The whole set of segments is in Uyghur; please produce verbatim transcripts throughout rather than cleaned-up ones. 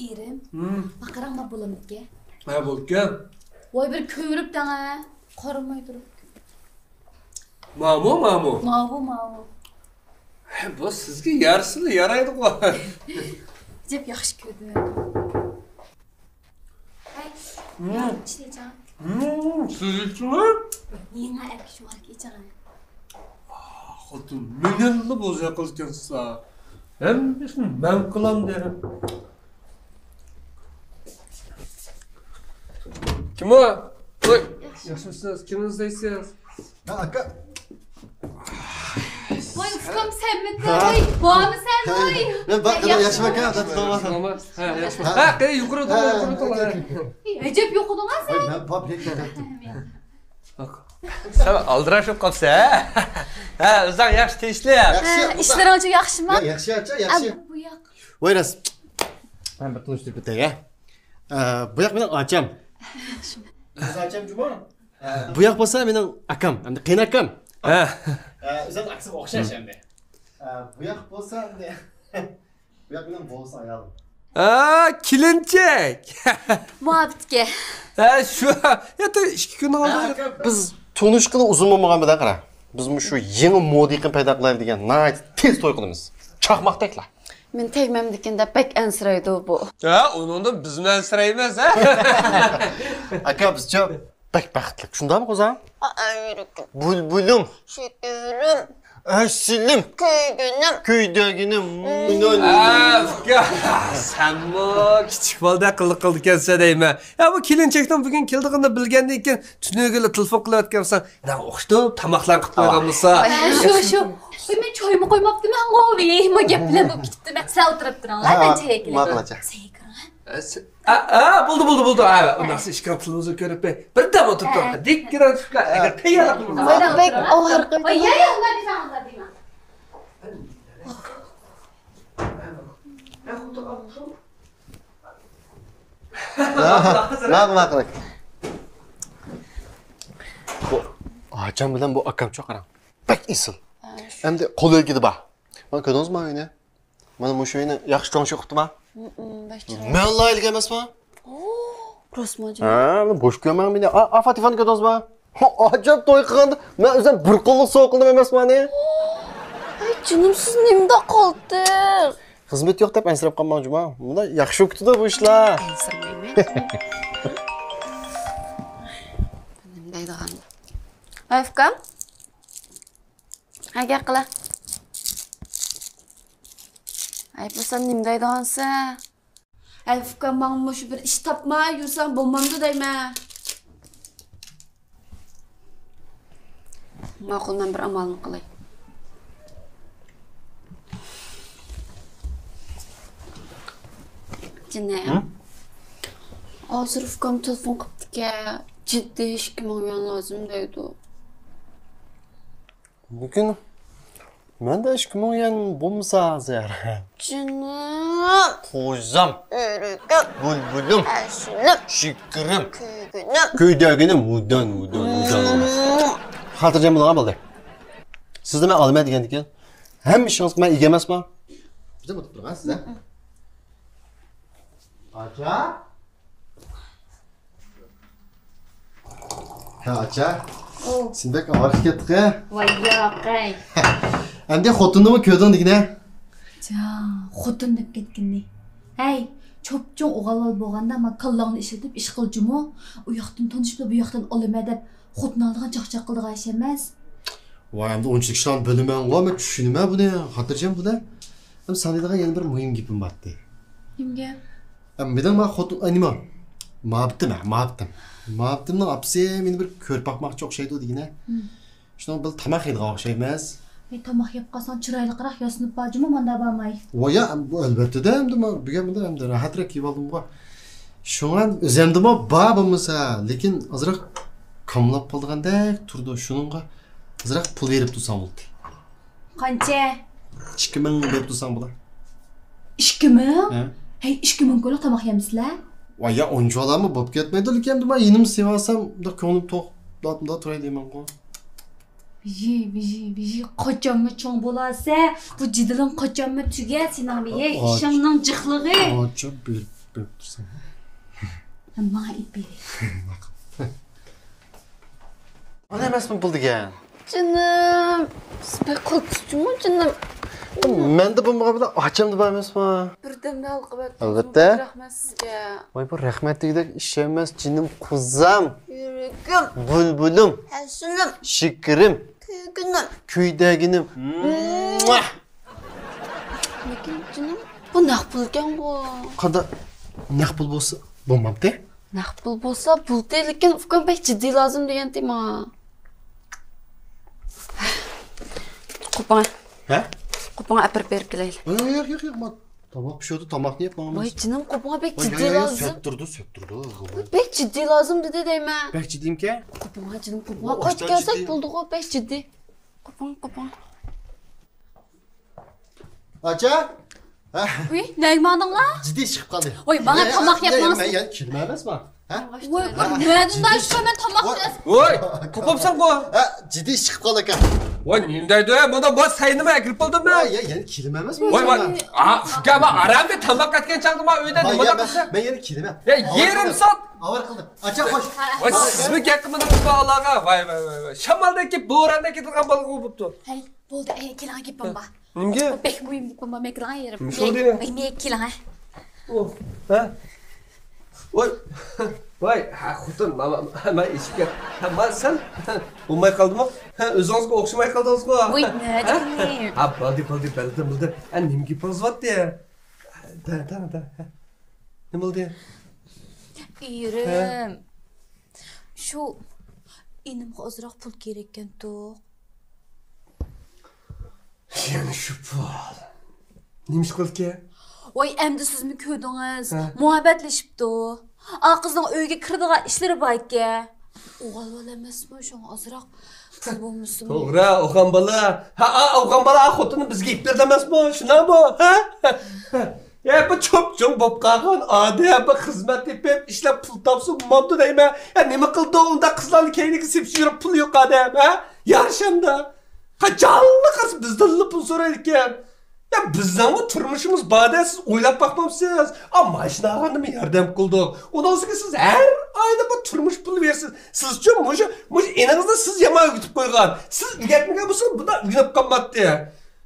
ئېرىم، ھىم. ما قاراڭ، ما بولامدىكەن. ھە، بولىدىكەن. ۋاي، بىر كۆرۈپ دەڭە. قارىماي تۇرۇپ. مامۇ، مامۇ. ماۋۇ، ماۋۇ. ھە، بۇ سىزگە يارىسىلا يارايدىغۇ. ئەجەب ياخشى كۆردۈم. ھەي، ھىم. ياغ ئىچىدىچۇ. ھىم، سىز ئىچىڭە. يېڭى ئەركە شۇ ئەركە ئىچىڭە. خوتۇن مېنىلا بوزەك قىلىدىكەنسىز. ھەممىسىنى مەن قىلام دېدىم. كىم ئۇ؟ ۋاي. ياخشىمۇسىز؟ كىم ئىزدەيسىز؟ ھە، ئاكا. ۋاي، ئۇكام، سەنمىكەن؟ ھە. ۋاي، بارمۇ سەن؟ ۋاي. مەن بار، ياخشىمۇ؟ ياخشىمۇ ئاكا؟ ھە، ياخشىمۇ. ھە، ياخشىمۇ. ھە، قېنى، يۈگۈرۈپ ئولتۇرۇڭ، ھە، يۈگۈرۈپ ئولتۇرۇڭ. ئەجەب يوقىدىڭ-ھە سەن. ۋاي، مەن بار، بىر يەككە كەتتىم. سەن ئالدىراش بولۇپ قاپسەن، ھە؟ ھە، ئۆزۈڭ ياخشى، تىنچلىق. ياخشى، ھە، ئىشلىرىڭچۇ ياخشىمۇ؟ يا، ياخشى، ئاچا، ياخشى. ئا، بۇ، بۇ ياق. ۋاي راست. مەن بىر تونۇشتۇرۇپ ئۆتەي، ھە. ئە، بۇ ياق مېنىڭ ئاچام. سىز ئاچام جۇمۇ؟ ھە. بۇ ياق بولسا مېنىڭ ئاكام، ئەمدى قېيىنئاكام. ھە. ئە، ئۆزۈڭ ئاكىسىغا ئوخشاش ئەمدى. ئە، بۇ ياق بولسا ئەمدى. بۇ ياق مېنىڭ بوۋىسى ئايالىم. ھە، كېلىنچەك. مۇھەببەتكە. ھە، شۇ. يا، ئىككى كۈننىڭ ئالدىدا. ھە، ئاكا. بىز تونۇشقىلى ئۇزۇن بولمىغان بىلەن قارا. بىز مۇشۇ يېڭى مودا يېقىن پەيدا قىلايلى دېگەن ناھايىتى تېز توي قىلىمىز. مېنى تەگمەمدىكىن دەپ بەك ئەنسىرەيدۇ بۇ. ھە، ئۇنىڭدىن بىزمۇ ئەنسىرەيمىز، ھە؟ ئاكا، بىزچە بەك بەختلىك. شۇنداقمۇ، قوزام؟ ئا، ئا، يۈرىكىم. بۇلبۇلۇم. شېكىرىم. ئەسلىم. كۆيگىنىم. كۆيدۈرگىنىم. ئۇكا، سەنمۇ كىچىك بالىدەك قىلىق قىلىدىكەنسەن دەيمەن. يا، بۇ كېلىنچەكنىڭ بۈگۈن كېلىدىغىنىنى بىلگەندىن كېيىن، تۈنۈگۈنلا تېلېفون قىلىۋەتكەن بولساڭ، نەغ ئوخشىتىپ تاماقلارنى قىلىپ قويغان بولسا. ھە، شۇ، شۇ. مەن چايمۇ قويماپتىمەنغۇ، ھېما گەپ بىلەن بولۇپ كېتىپتىمەن. سەن ئولتۇرۇپ تۇرۇڭلار، ھە، مەن چاي ئەكېلىپ. ماقۇل، ئاچا. سەي كىرىڭ. ئە، سە-، ئا، ئا، بولدى، بولدى، بولدى. ئا، ئۇنداقسا ئىشكال تېلېۋىزور كۆرۈپ بېرەي. بىردەم ئولتۇرۇپ تۇرۇڭ. ھە. دىككىدە چۈشۈپ، ئەگەر تەييارلىق قىلمىسا. بەك ئاغرىق. ۋاي، يا، يا، ئۇنداق دېمەڭ، ئۇنداق دېمەڭ. ماقۇل، ماقۇل. بۇ ئاچام بىلەن بۇ ئاكامچۇ قاراڭ. بەك ئېسىل. ھە، شۇ. ئەمدى قول ئىلكىدە بار. مانا كۆردىڭىزمۇ ئۆينى؟ مانا مۇشۇ ئۆينى ياخشى چوڭ چىقىپتىما؟ بەك چىرايلىق. مەن لايىھەلىك ئەمەسمۇ؟ روسمۇ؟ ھە، بوش كۆرمەڭ مېنى. ئا، ئا، فاتىفانى كۆردىڭىزمۇ؟ ئاچام توي قىلغاندا مەن ئۆزۈم بىر قوللۇق سوۋغا قىلدىم ئەمەسمۇ ئانى؟ ئاي، جېنىم، سىز نېمىنداق قالدىڭىز؟ خىزمەت يوق دەپ ئەنسىرەپ قالماڭ جۇما. مۇنداق ياخشى بولۇپ كېتىدۇ بۇ ئىشلار. ئەنسىرىمەيمەن. نېمە دەيدىغان؟ ئاي، ئۇكام. ھە، گەپ قىلە. ئەي، بولسام نېمە دەيدىغانسەن؟ ئەي، ئۇكام، ماڭا مۇشۇ بىر ئىش تاپماي يۈرسەڭ بولمامدۇ دەيمەن. ماقۇل، مەن بىر ئامالنى قىلاي. جېنىم. ھە؟ ھازىر ئۇكام تېلېفون قىپتىكەن. جىددىي ئىككى مىڭ يۈەن لازىم دەيدۇ. لېكىن مەندە ئىككى مىڭ يۈەن بولمىسا ھازىر. جېنىم. قوزام. ئۆرۈكۈم. بۇلبۇلۇم. ئەسلىم. شېكىرىم. كۆيگۈنۈم. كۆيدۈرگىنىم. ۋۇدان، ۋۇدان، ۋۇدان. خاتىرجەم بولۇڭ، بولدى. سىزنى مەن ئالىمەن دېگەندىكىن، ھەممە ئىشىڭىزغا مەن ئىگە ئەمەسمۇ؟ بىزدە ئولتۇرۇپ تۇرغان سىز، ھە؟ ئاچا؟ ھە، ئاچا. ئو. سېنى بەك ئاۋارە كەتتىق، ھە؟ ۋاي ياق، ھەي. ئەمدى خوتۇننىمۇ كۆردۈڭ دېگىنە؟ جا، خوتۇن دەپ كەتكىنىنى. ھەي، چوپچوڭ ئوغۇل بالا بولغاندا، ما كاللاڭنى ئىشلىتىپ ئىش قىل جۇمۇ. ئۇ ياقتىن تونۇشۇپ، بۇ ياقتىن ئالىمەن دەپ، خوتۇن ئالىدىغان چاقچاق قىلىدىغان ئىش ئەمەس. ۋاي، ئەمدى ئۇنچىلىك ئىشلارنى بىلىمەنغۇ، مەن چۈشىنىمەن بۇنى، خاتىرجەم بولە. ئەمدى ساڭا دەيدىغان يەنە بىر مۇھىم گېپىم بارتتى. نېمە گەپ؟ ئە، مېنىڭ ما خوتۇن، ئە، نېمە؟ مۇھەببىتىم، ھە، مۇھەببىتىم. مۇھەببىتىمنىڭ ئاپىسى مېنى بىر كۆرۈپ باقماقچى ئوخشايدۇ دېگىنە. ھىم. شۇنىڭ بىلەن تاماق يەيدىغان ئوخشايمىز. ئەي، تاماق يەپ قالساڭ چىرايلىقراق ياسىنىپ بار جۇمۇ، ماندا بارماي. ۋايا، بۇ ئەلۋەتتىدە، ئەمدى ما، بۈگۈن مۇنداق ئەمدى راھەترەك كىيىۋالدىمغۇ. شۇڭا ئۆزەمدىمۇ بار بولمىسا، لېكىن ئازراق كاملاپ قالىدىغاندەك تۇرىدۇ. شۇنىڭغا ئازراق پۇل بېرىپ تۇرساڭ بولدى. قانچە؟ ئىككى مىڭ بېرىپ تۇرساڭ بولار. ئىككى مىڭ؟ ھە. ھەي، ئىككى مىڭ كويلۇق تاماق يەمسىلەر؟ ۋاي يا، ئۇنچىۋالامۇ بولۇپ كەتمەيدۇ، لېكىن ئەمدى ما يېنىمدا سېۋالسام، مۇنداق كۆڭلۈم توق، مۇنداق تۇراي دەيمەنغۇ. ۋىژى، ۋىژى، ۋىژى، قاچانمۇ چوڭ بولارسە؟ بۇ جېدىلىڭ قاچانمۇ تۈگەر سېنىڭ؟ ھەي، ئىشىڭنىڭ جىقلىقى. ئاچا بېرىپ بېرىپ تۇرسام. ماڭا ئېلىپ بېرەي. ماقۇل. مانا ئەمەسمۇ پۇل دېگەن؟ جېنىم، سىز بەك قىلچىمۇ جېنىم. مەندە بولمىغان بىلەن ئاچامدا بار ئەمەسمۇ؟ بىردەمدە ھالقىۋەتتىڭىزمۇ؟ ئەلۋەتتە. رەھمەت سىزگە. ۋاي، بۇ رەھمەت دېگۈدەك ئىش ئەمەس، جېنىم، قوزام. يۈرىكىم. بۇلبۇلۇم. ھەسىلىم. شېكىرىم. كۈلكىنىم. كۈيدەگىنىم. مۇا! لېكىن جېنىم، بۇ نەق پۇل ئىكەنغۇ. قانداق؟ نەق پۇل بولسا بولمامتى؟ نەق پۇل بولسا بولدى، لېكىن ئۇكام بەك جىددىي لازىم دېگەنتى ماڭا. قوپۇڭە. ھە؟ قوپۇڭە ئەپىرىپ بېرىپ كېلەيلى. ياق، ياق، ياق، ياق، مانا تاماق پىشىۋاتىدۇ، تاماقنى يەپ ماڭىمىز. ۋاي جېنىم، قوپۇڭە بەك ۋاي، جىددىي يا، يا، لازىم. سەت تۇرىدۇ، سەت تۇرىدۇ. بەك جىددىي لازىم دېدى دەيمەن. بەك جىددىيمىكەن؟ قوپۇڭە جېنىم، قوپۇڭە. ئۇ قايتىپ ئاشتا كەلسەك جىددىي. بولدىغۇ، بەك جىددىي. قوپۇڭە، قوپۇڭە. ئاچا؟ ھە؟ ۋۇي، نەگە ماڭدىڭلار؟ جىددىي ئىش چىقىپ قالدى. ۋۇي، ماڭا يا، تاماق يا، يەپ يا، ماڭسىز. مەن يەنە كېلىمەن ئەمەسمۇ؟ ھە؟ ۋۇي، ھە؟ نەدىن جىددىي ئىش چىقىپ قالدى. مەن تاماق يەس. ۋۇي، قوپۇپسەنغۇ؟ ھە، جىددىي ئىش چىقىپ قالدىكەن. ۋۇي، نېمە دەيدۇ، ھە؟ مانا بۇ سەينىمۇ ئەكىرىپ بولدۇم مەن. ۋاي، يا، يەنە كېلىمەن ئەمەسمۇ؟ ۋۇي، ۋۇي، ئا، ئۇكام، ئارام بېر، تاماق ئەتكەن چاغدا مانا ئۆيدە ۋاي، نېمە يا، مەن، قىلسا؟ مەن يەنە كېلىمەن. يا، يېرىم سائەت. ئاۋارە قىلدىم. ئاچا، خوش. ۋاي، سىزمۇ گەپ قىلمىدىڭىز بالىلارغا. ۋاي، ۋاي، ۋاي، ۋاي. شامالدەك كېلىپ، بوراندا كېتىدىغان بالىغۇ بوپتۇ. ھەي، بولدى، ئەي، كېلىڭە گېپىم بار. نېمىگە؟ بەك مۇھىم گېپىم بار، مەن كېلىڭە يېرىم. نېمە بولدى؟ مەن كېلىڭە. ئۇ، ھە؟ ۋاي، ۋاي، ھە، خوتۇن، ما، ما، ما، ئىشىككە. ھە، ما، سەن بولماي قالدىمۇ؟ ھە، ئۆزىڭىزگە ئوخشىماي قالدىڭىزغۇ. ۋاي، ھە؟ نەدىكىنى؟ ھە، بولدى، بولدى، بىلدىم، بىلدىم. ھە، نېمە گېپىڭىز بارتى؟ دە، دە، دە، ھە. نېمە بولدى؟ ئېرىم. ھە؟ شۇ ئىنىمغا ئازراق پۇل كېرەككەنتۇق. يەنە شۇ پۇل. نېمە ئىش قىلدىكەن؟ ۋاي، ئەمدى سىزمۇ كۆردىڭىز. ھە. مۇھەببەتلىشىپتۇ. ئا قىزنىڭ ئۆيگە كىرىدىغان ئىشلىرى باركەن. ئوغۇل بالا ئەمەسمۇ، شۇڭا ئازراق پۇل بولمىسىمۇ. توغرا، ئوغۇل بالا. ھە، ئا، ئوغۇل بالا، ئا خوتۇننى بىزگە ئېلىپ بەردى ئەمەسمۇ؟ شۇنداقمۇ؟ ھە؟ يا، بۇ چوپچوڭ بولۇپ قالغان ئادەم، بۇ خىزمەت تېپىپ، ئىشلەپ پۇل تاپسا بولمامدۇ دەيمەن. يا، نېمە قىلدى ئۇنداق قىزلارنى كەينىگە سېپىپ يۈرۈپ پۇل يوق ئادەم، ھە؟ يارىشامدا. قاچانلا قارىسا بىزدىنلا پۇل سورايدىكەن. يا، بىزنىڭمۇ تۇرمۇشىمىز بار-دە، سىز ئويلاپ باقمامسىز؟ ئا، ماشىنا ئالغاندىمۇ ياردەم قىلدۇق. ئۇنىڭ ئۈستىگە سىز ھەر ئايدا بىر تۇرمۇش پۇلى بېرىسىز. سىزچۇ مۇشۇ، مۇشۇ ئېنىڭىزنى سىز يامان ئۆگىتىپ قويغان. سىز ئۆگەتمىگەن بولسىڭىز، بۇنداق ئۆگىنىپ قالماتتى.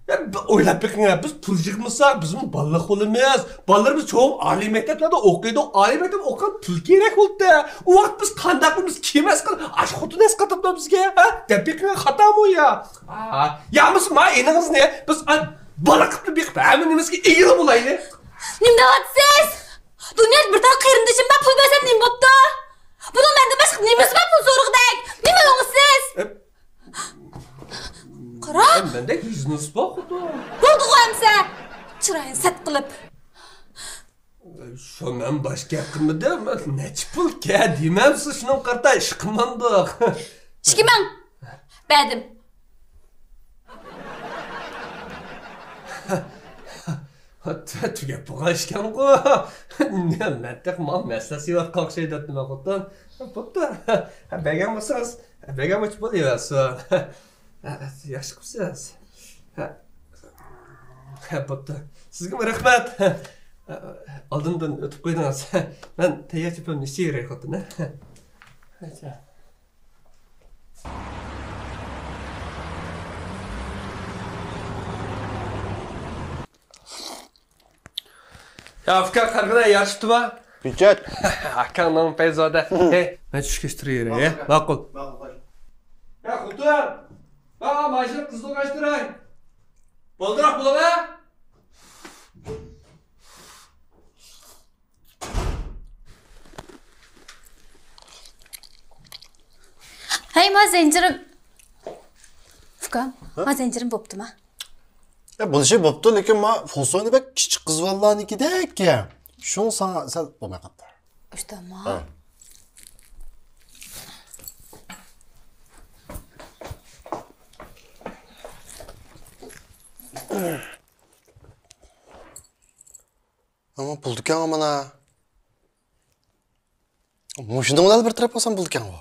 يا، بىر ئويلاپ بېقىڭ، بىز پۇل يىغمىساق، بىزمۇ بالىلىق بولىمىز. بالىلىرىمىز چوڭ ئالىي مەكتەپلەردە ئوقۇيدۇ. ئالىي مەكتەپتە ئوقۇغان پۇل كېرەك بولدى. ئۇ ۋاقىت بىز قانداق قىلىمىز؟ كىم ھەس قىل-، ئاش خوتۇن ھەس قاتىدۇ بىزگە، ھە؟ دەپ بېقىڭ، خاتامۇ يا؟ ئا، يا بولمىسا، ما ئېنىڭىزنى بىز، ئا، بالا قىلىپ بېقىپ، ھەممە نېمىسىگە ئىگىلا بولايلى. نېمە دەۋاتىسىز؟ دۇنيادا بىر تال قېرىندىشىم بار، پۇل بەرسەم نېمە بوپتۇ؟ بۇنىڭ مەندىن باشقا نېمىسى بار پۇل سورىغۇدەك؟ نېمە ئوڭۇشسىز؟ ئەپ. قارا. ئە، مەندە بىزنېس بار خۇددى. بولدىغۇ ئەمسە. چىرايىنى سەت قىلىپ. شۇ مەن باش گەپ قىلمىدىم. نەچچە پۇل كە دېمەمسىز، شۇنىڭغا قارىتا ئىش قىلمامدۇق. ئىككى مىڭ. بەردىم. تۈ-، تۈگەپ بولغان ئىكەنغۇ. مەن تېخى ماڭا مەسلىھەت سېلىۋاتقان ئوخشايدۇ دەپتىمەن خوتۇن. بوپتۇ. بەرگەن بولسىڭىز، بەرگەن بولسا بولۇۋەرسۇن. ياخشى قىپسىز. بوپتۇ. سىزگىمۇ رەھمەت. ئالدىمدىن ئۆتۈپ قويدىڭىز. مەن تەييار چۆپۈمنى ئىچىۋېرەي خوتۇن. يا ئۇكا، قارىغىنا، يارىشىپتىما؟ بىچەت. ئاكاڭنىڭ پەيزادە. ھەي، مەن چۈشكەچ تۇرۇۋېرەي، ھە؟ ماقۇل. ماقۇل، خوش. يا خوتۇن، ماڭا ماشىنا قىزىلغاچ تۇراي. بالدۇراق بولۇڭ، ھە؟ ھەي، ما زەنجىرىم. ئۇكام، ھە؟ ما زەنجىرىم بوپتۇما؟ يا، بولۇشى بوپتۇ، لېكىن ما فوسونى بەك كىچىك قىز بالىلارنىڭكىدەك. شۇڭا ساڭا سەل بولماي قاپتۇ. ئۇشتاما. ھە. ئەمما بولىدىكەن مانا. مۇشۇنىڭ بىلەن بىر تەرەپ قىلسام بولىدىكەنغۇ.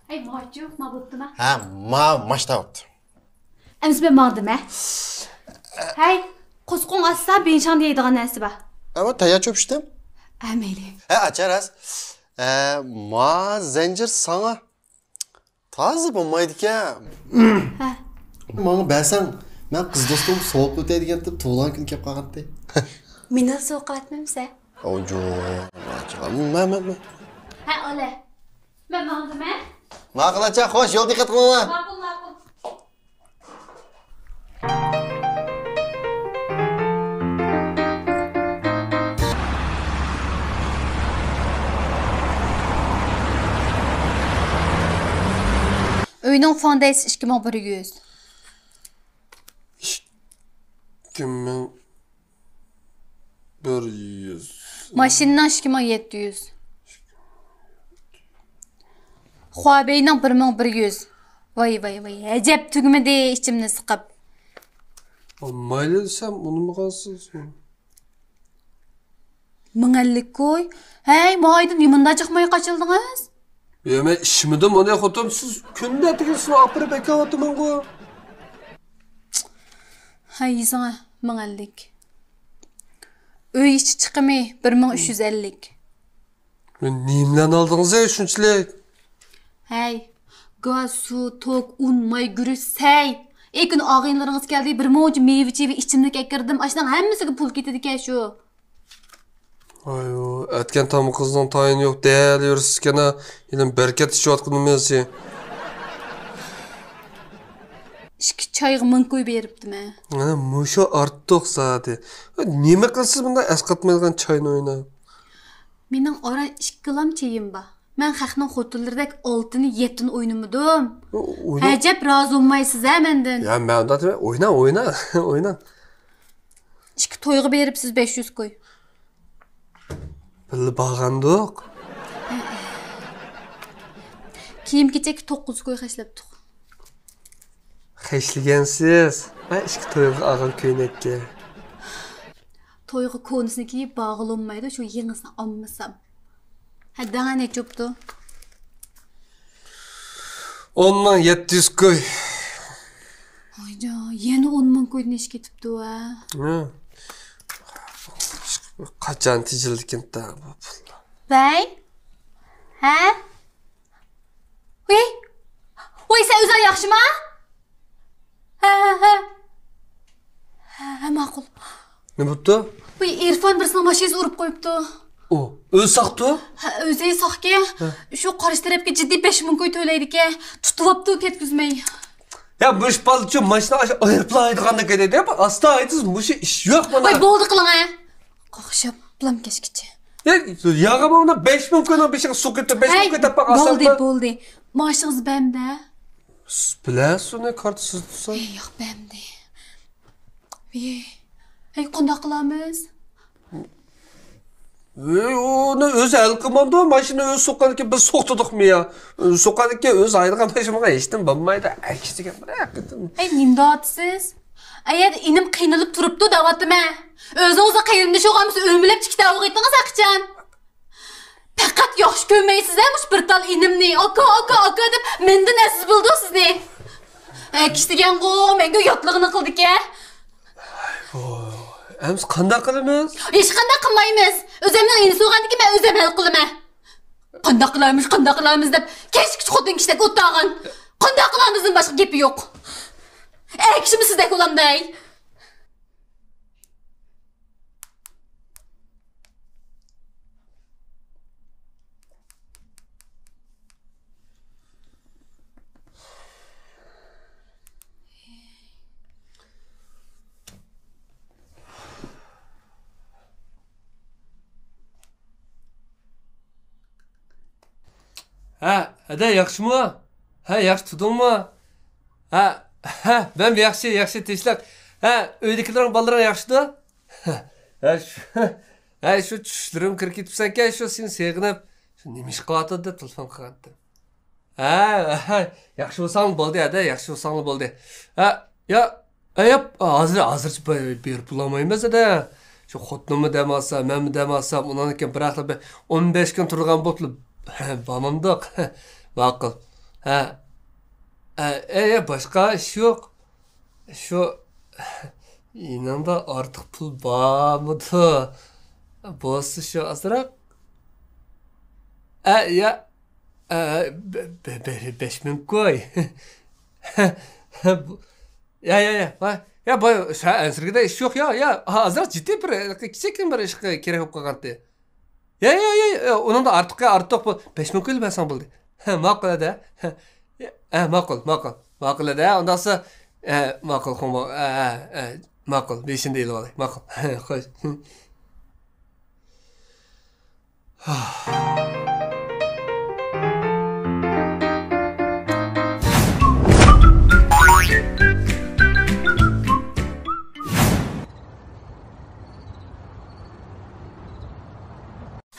ھەي، ماچۇ، ما بوپتۇما؟ ھە، ما، ماشتا بوپتۇ. ئەمىسە مەن ماڭدىم ھە. ھەي، قوسۇقۇڭ ئاچسا بىڭشاڭدا يەيدىغان نەرسە بار. ئەمما تەييار چۆپ ئىچتىم. ھە مەيلى. ھە ئاچا راست. ئە، ما زەنجىر ساڭا تازا بولمايدىكەن. ھە. ماڭا بەرسەڭ، مەن قىز دوستۇم سوۋغا قىلىپ ئۆتەي دېگەنتىم، تۇغۇلغان كۈنى كەپ قالغانتى. مېنى سوۋغا قىلىۋەتمەمسە؟ ئوجۇ. مە، مە، مە. ھە ئالە. مەن ماڭدىم ھە. ماقۇل ئاچا، خوش، يول دىققەت قىلىڭلار. ماقۇل، ماقۇل. ئۆينىڭ فوندىسى ئىككى مىڭ بىر يۈز. ئىككى مىڭ بىر يۈز. ماشىنىنىڭ ئىككى مىڭ يەتتە يۈز. خۇابېينىڭ بىر مىڭ بىر يۈز. ۋاي، ۋاي، ۋاي، ئەجەب تۈگىمىدى ئىچىمنى سىقىپ. مايلى دېسەم ئۇنىمىغانسىز. مىڭ ئەللىك كوي. ھەي، مايدىن نېمانداق جىق ماي قاچىلىدىڭىز؟ يا، مەن ئىچمىدىم ئۇنى، خوتۇن، سىز كۈندە دېگەن سۇنى ئاپىرىپ ئەكەۋاتىمەنغۇ. ھەي، يېزىڭە، مىڭ ئەللىك. ئۆي ئىچى چىقىمى بىر مىڭ ئۈچ يۈز ئەللىك. نېمىلەرنى ئالدىڭىز ئەي شۇنچىلىك؟ ھەي، گاز، سۇ، توك، ئۇن، ماي، گۈرۈچ، سەي. ئەي كۈنى ئاغىنىلىرىڭىز كەلدى، بىر مۇنچە مېۋە-چېۋە، ئىچىملىك ئەكىردىم، ئاشۇنىڭ ھەممىسىگە پۇل كېتىدىكەن شۇ. ۋايۋو، ئەتكەن تامىقىڭىزنىڭ تايىنى يوق، دەل يۈرىسىزكەن، ھېلىمۇ بەرىكەت ئىچىۋاتقىنىمىز. ئىككى چايغا مىڭ كوي بېرىپتىمەن. ئەنە مۇشۇ ئارتۇق زادى. نېمە قىلسىز بۇنداق ئەسقاتمايدىغان چاينى ئويناپ؟ مېنىڭ ئاران ئىككىلام چېيىم بار. مەن خەقنىڭ خوتۇنلىرىدەك ئالتىنى يەتتىنى ئوينىمىدىم. ئوينا- ئەجەب رازى بولمايسىز ھە مەندىن. يا، مەن ئۇنداق دېمەي. ئوينا، ئوينا، ئوينا. ئىككى تويغا بېرىپسىز بەش يۈز كوي. بىللە بارغانىدۇق. كىيىم-كېچەككە توققۇز كوي خەجلەپتۇق. خەجلىگەنسىز. ھە، ئىككى تويغا ئالغان كۆينەككە. تويغا كونىسىنى كىيىپ بارغىلى بولمايدۇ، شۇ يېڭىسىنى ئالمىسام. ھە، دەڭە نەچچە بوپتۇ؟ ئون مىڭ يەتتە يۈز كوي. ۋايجان، يەنە ئون مىڭ كويدىن ئېشىپ كېتىپتۇ ھە. ھە. قاچان تېجىلىدىكىن بۇ پۇللار؟ ۋەي. ھە؟ ۋەي. ۋەي، سەن ئۆزۈڭ ياخشىما؟ ھە، ھە، ھە. ھە، ھە، ماقۇل. نېمە بوپتۇ؟ ۋەي، ئېرفان بىرسىنىڭ ماشىنىسىنى ئۇرۇپ قويۇپتۇ. ئۇ ئۆزى ساقتۇ؟ ھە، ئۆزى ساقكەن. ھە. شۇ قارشى تەرەپكە جىددىي بەش مىڭ كوي تۆلەيدىكەن. تۇتۇۋاپتۇ كەتكۈزمەي. يا، مۇشۇ بالىچۇ ماشىنا ئاشۇ ئايروپىلان ھايدىغاندەك ھايدايدۇ. ئاستا ھايدىسىز، مۇشۇ ئىش يوق مانا. ۋاي، بولدى قىلىڭە. قاقشاپ، بولام كەچكىچە. يا، ياغا مانا بەش مىڭ كوينىڭ بېشىغا سۇ كۆتۈرۈپ، بەش مىڭ كوي تاپقان ئاسانمۇ؟ بولدى، بولدى. مائاشىڭىزنى بەمدە. سىز بىلەسىز ئۇنى، كارتىسىز تۇرسا. ھەي، ياق، بەمدى. ھەي، ھەي، قانداق قىلامىز؟ ۋەي، ئۇنى ئۆزى ھەل قىلمامدۇ؟ ماشىنا ئۆزى سوققاندىكىن بىز سوقتۇردۇقمۇ يا؟ ئۆزى سوققاندىكىن ئۆزى ھايدىغان ماشىنىغا ھېچنېمە بولمايدۇ. ئەكسىگە بىر ھەقىقەتەن. ھەي، نېمە دەۋاتىسىز؟ ئەيەردە ئىنىم قىينىلىپ تۇرۇپتۇ دەۋاتىمەن. ئۆزىڭىزنىڭ قېرىندىشى بولغان بولسا ئۆمىلەپ چىقىپ دەۋا قىلىڭىز ھەقىچان. پەقەت ياخشى كۆرمەيسىز ھە مۇشۇ بىر تال ئىنىمنى. ئاكا، ئاكا، ئاكا دەپ مەندىن ئەزىز بىلىدۇ سىزنى. ئەكىشتىگەنغۇ، مەڭگۈ ياتلىقىنى قىلدىكەن. ئەمىسە قانداق قىلىمىز؟ ھېچقانداق قىلمايمىز. ئۆزەمنىڭ ئىنىسى بولغاندىكىن مەن ئۆزەم ھەل قىلىمەن. قانداق قىلارمىز، قانداق قىلارمىز دەپ كەچكىچە خوتۇن كىشىدەك ئولتۇرغان. قانداق قىلارمىزدىن باشقا گېپى يوق. ئەكىشىمۇ سىزدەك بولامدۇ ھەي؟ ھە، ھەدە، ياخشىمۇ؟ ھە، ياخشى تۇردۇڭمۇ؟ ھە، ھە، مەن ياخشى، ياخشى، تىنچلىق. ھە، ئۆيدىكىلىرىڭ، بالىلىرىڭ ياخشىدۇ؟ ھە، شۇ، ھە، شۇ چۈشلىرىمگە كىرىپ كېتىپسەنكەن، شۇ سېنى سېغىنىپ، شۇ نېمە ئىش قىلىۋاتىدۇ دەپ تېلېفون قىلغانتىم. ھە، ھە، ياخشى بولساڭلا بولدى، ھەدە، ياخشى بولساڭلا بولدى. ھە، يا، ئەي، ياپ، ھازىر، ھازىرچە بە-، بېرىپ بولالمايمىز، ھەدە. شۇ خوتۇنۇممۇ دەم ئالسا، مەنمۇ دەم ئالسام، ئۇنىڭدىن كېيىن بىراقلا بىر ئون بەش كۈن تۇرىدىغان بولۇپلا بارمامدۇق. ماقۇل. ھە. ئە، ئەي، باشقا ئىش يوق. شۇ، يېنىڭدا ئارتۇق پۇل بارمىدۇ؟ بولسا شۇ ئازراق. ئە، يا، ئە، بە-، بە-، بە-، بەش مىڭ كوي. بۇ-، يا، يا، يا، ۋاي، يا، بۇ، سەن ئەنسىرىگۈدەك ئىش يوق، يا، يا، ھازىر جىددىي بىر، كىچىككىنە بىر ئىشقا كېرەك بولۇپ قالغانتى. يا، يا، يا، يا، ئۇنىڭدا ئارتۇق، يا، ئارتۇق، بۇ بەش مىڭ كويلا بەرسەڭ بولدى. ھە، ماقۇل، ھەدە. ھە، ھە، ماقۇل، ماقۇل. ماقۇل، ھەدە. ئۇنداقسا، ھە، ماقۇل، خوڭ، ھە، ھە، ھە، ماقۇل. بېشىنى ئېلىۋالاي، ماقۇل. خوش.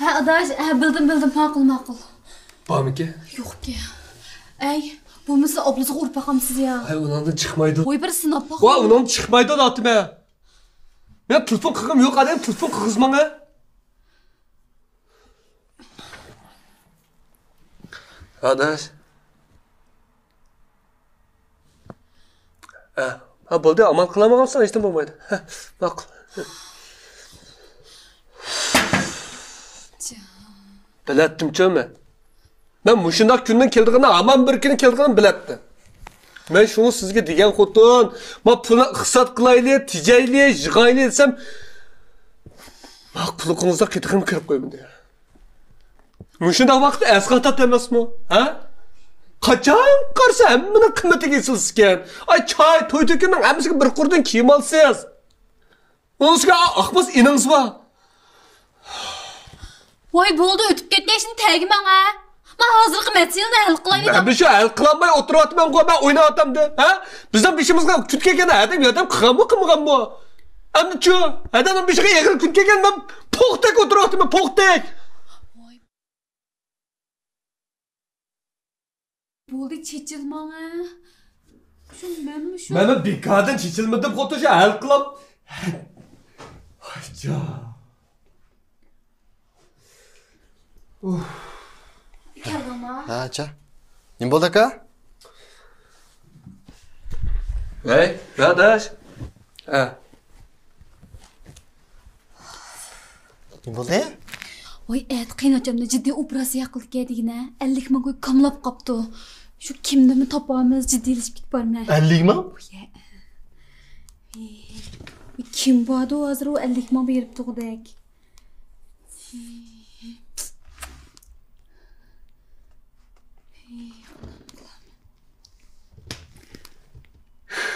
ھە، ئاداش، ھە، بىلدىم، بىلدىم، ماقۇل، ماقۇل. بارمىكى؟ يوقكى. ئەي، بولمىسا ئابلىزىغا ئۇرۇپ باقامسىز يا؟ ھەي، ئۇنىڭدىن چىقمايدۇ. ۋاي، بىر سىناپ باق. ۋا، ئۇنىڭدىن چىقمايدۇ دەۋاتىمەن. مەن تېلېفون قىلغۇم يوق، ئادەم تېلېفون قىلغۇزماڭ ھە. ئاداش. ھە، ھە، بولدى، ئامال قىلالمىغانسەن، ھېچنېمە بولمايدۇ. ھە، ماقۇل. بىلەتتىمچۇ مەن؟ مەن مۇشۇنداق كۈننىڭ كېلىدىغىنىنى، ھامان بىر كۈنى كېلىدىغىنىنى بىلەتتىم. مەن شۇڭا سىزگە دېگەن خوتۇن، ما پۇلنى ئىقتىساد قىلايلى، تېجەيلى، يىغايلى دېسەم، ما قۇلىقىڭىزدا قېتىقىم كىرىپ قويمىدى. مۇشۇنداق ۋاقىتتا ئەسقاتات ئەمەسمۇ؟ ھە؟ قاچان قارىسا ھەممىنىڭ قىممىتىگە ئېسىلسىكەن. ئاي، چاي، توي-تۆكۈننىڭ ھەممىسىگە بىر قۇردىن كىيىم ئالىسىز. ئۇنىڭ ئۈستىگە ئاقماس ئىنىڭىز بار. ۋاي، بولدى، ئۆتۈپ كەتكەن ئىشنى تەگمەڭ ھە. مەن ھازىرقى مەسىلىنى ھەل قىلايلى دەپ. مەن بىر شۇ ھەل قىلالماي ئولتۇرۇۋاتىمەنغۇ، مەن ئويناۋاتامدۇ، ھە؟ بىزنىڭ بېشىمىزغا كۈن كەلگەندە ھەدەم ياردەم قىلغانمۇ، قىلمىغانمۇ؟ ئەمدىچۇ؟ ھەدەمنىڭ بېشىغا ئېغىر كۈن كەلگەندە مەن پوختەك ئولتۇرۇۋاتىمەن، پوختەك. بولدى، چېچىلماڭ ھە. شۇ مەنمۇ شۇ. مەنمۇ بىكاردىن چېچىلمىدىم، خوتۇن، شۇ ھەل قىلام. ۋاي جان. ئۇھ. كەلدىڭما؟ ھە، ئاچا. نېمە بولدى، ئاكا؟ ۋەي، ۋەدەش. ھە. نېمە بولدى؟ ۋاي، ئەتە قېيىنئاچامنى جىددىي ئوپېراتسىيە قىلىدىكەن دېگىنە، ئەللىك مىڭ كوي كاملاپ قاپتۇ. شۇ كىمنىمۇ تاپالمايمىز، جىددىيلىشىپ كېتىپ بارىمەن. ئەللىك مىڭ؟ ۋاي، ئە. ئى، كىم باردۇ ھازىر ئۇ ئەللىك مىڭ بېرىپ تۇرغۇدەك؟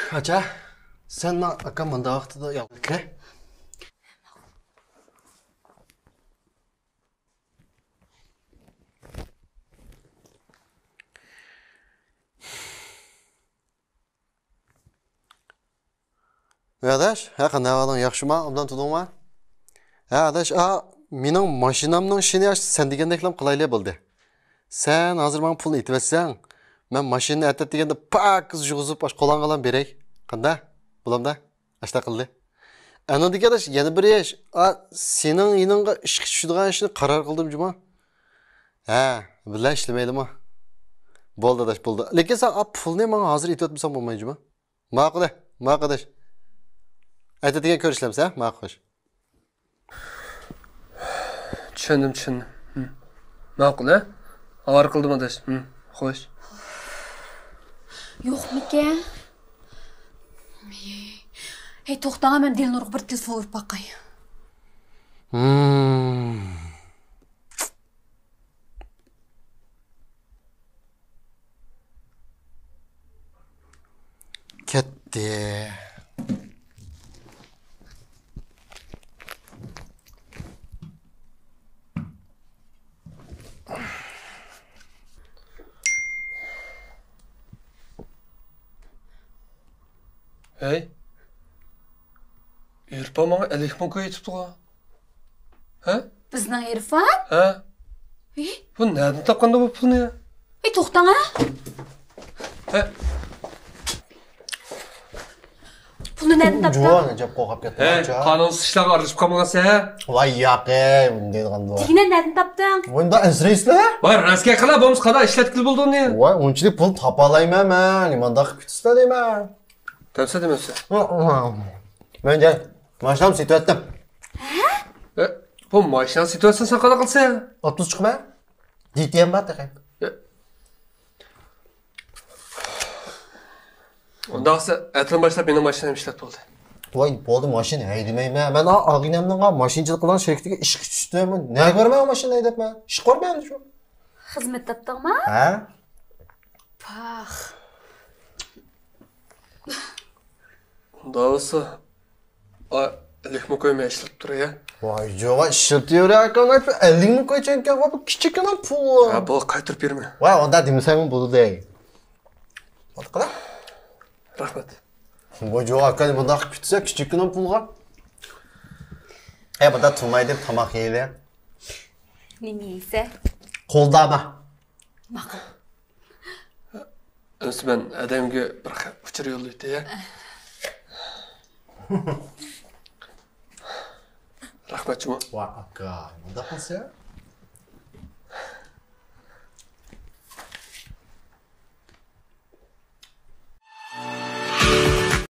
ئاچا، سەن ما ئاكام مۇنداق ۋاقتىدا يالغۇز كىرە. ۋە ئاداش، ھە، قانداق ئەھۋالىڭ، ياخشىما؟ ئوبدان تۇردۇڭما؟ ھە ئاداش، ئا، مېنىڭ ماشىنامنىڭ ئىشىنى ئاشتا سەن دېگەندەكلا قىلايلى، بولدى. سەن ھازىر ماڭا پۇلنى ئېتىۋەتسەڭ، مەن ماشىنىنى ئەتەت دېگەندە پاكىز يۇغۇزۇپ ئاشۇ قولۇڭغىلا بېرەي. قانداق؟ بولامدا؟ ئاشتا قىلدى. ئەنىڭدىكى ئاداش، يەنە بىر ئىش. ئا، سېنىڭ يېنىڭغا ئىشقا چۈشىدىغان ئىشنى قارار قىلدىم جۇما. ھە، بىللە ئىشلىمەيلىما؟ بولدى ئاداش، بولدى. لېكىن سەن ئا پۇلنى ماڭا ھازىر ئېتىۋەتمىسەڭ بولمايدۇ جۇما. ماقۇل، ماقۇل ئاداش. ئەتە دېگەن كۆرۈشلەمسە، ھە؟ ماقۇل، خوش. چۈشەندىم، چۈشەندىم. ھىم. ماقۇل، ھە؟ ئاۋارە قىلدىم ئاداش. ھىم، خوش. يوقمىكەن؟ ھەي، توختاڭ، مەن دىلنۇرغا بىر تېلېفون ئۇرۇپ باقاي. ھىم. كەتتى. ھەي، ئېرپان ماڭا ئەللىك مىڭ كوي ئېيتىپتىغۇ. ھە؟ بىزنىڭ ئېرفان؟ ھە؟ ھى؟ بۇ نەدىن تاپقاندۇ بۇ پۇلنى؟ ھەي، توختاڭ ھە. ھە؟ پۇلنى نەدىن تاپتىڭ؟ جۇۋان ئەجەب قورقۇپ كەتتىم. ھەي، قانۇنسىز ئىشلارغا ئارىلىشىپ قالمىغانسەن ھە؟ ۋاي ياقى، بۇنى دەيدىغاندۇ. دېگىنە نەدىن تاپتىڭ؟ ۋاي، مۇنداق ئەنسىرەيسىلەر؟ ۋاي، راست گەپ قىلا، بولمىسا قانداق ئىشلەتكىلى بولىدۇ ئۇنى؟ ۋاي، ئۇنچىلىك پۇل تاپالايمەن مەن، نېمانداق قىلىپ كېتىسىلەر دەيمەن. دەمسە دېمەمسە. مەن جاي ماشىنامنى سېتىۋەتتىم. ئە، بۇ ماشىناڭنى سېتىۋەتسەڭ سەن قانداق قىلىسەن؟ ئوتتۇز چىقىمەن. دىتىيەم بار تېخى. ئە. ئۇنداقسا ئەتىدىن باشلاپ مېنىڭ ماشىنامنى ئىشلەت بولدى. ۋاي، بولدى، ماشىنا ھەيدىمەيمەن. مەن ئا-، ئاغىنەمنىڭ ماشىنىچىلىق قىلغان شىركىتىگە ئىشقا چۈشتۈم. نەگە بارىمەن ماشىنا ھەيدەپمەن؟ ئىش قىلمايمەن شۇ. خىزمەت تاپتىڭمۇ؟ ھە؟ پاخ. ئۇنداق بولسا، ئا، ئەللىك مىڭ كوي مەن ئىشلىتىپ تۇراي، ھە؟ ۋاي، جوغا ئىشلىتىۋېرە، ئاكام، ئەللىك مىڭ كوي چەنكەن، بۇ كىچىككىنە پۇل. ھە، بولدى، قايتۇرۇپ بېرىمەن. ۋاي، ئۇنداق دېمىسەڭمۇ بولىدۇ. بولدى، قىلە. رەھمەت. ۋاي، جوغا ئاكا، بۇنداق كۈتسە، كىچىككىنە پۇلغا. ھە، بۇنداق تۇرماي دەپ تاماق يەيلى. نېمە يەيسە؟ قولداما. ماقۇل. ئەمسە مەن ئادەمگە بىر خە-، ئۇچۇر يوللىۋېتەي، ھە؟ رەھمەت جۇمۇ. ۋاي ئاكا، مۇنداق قىلسا.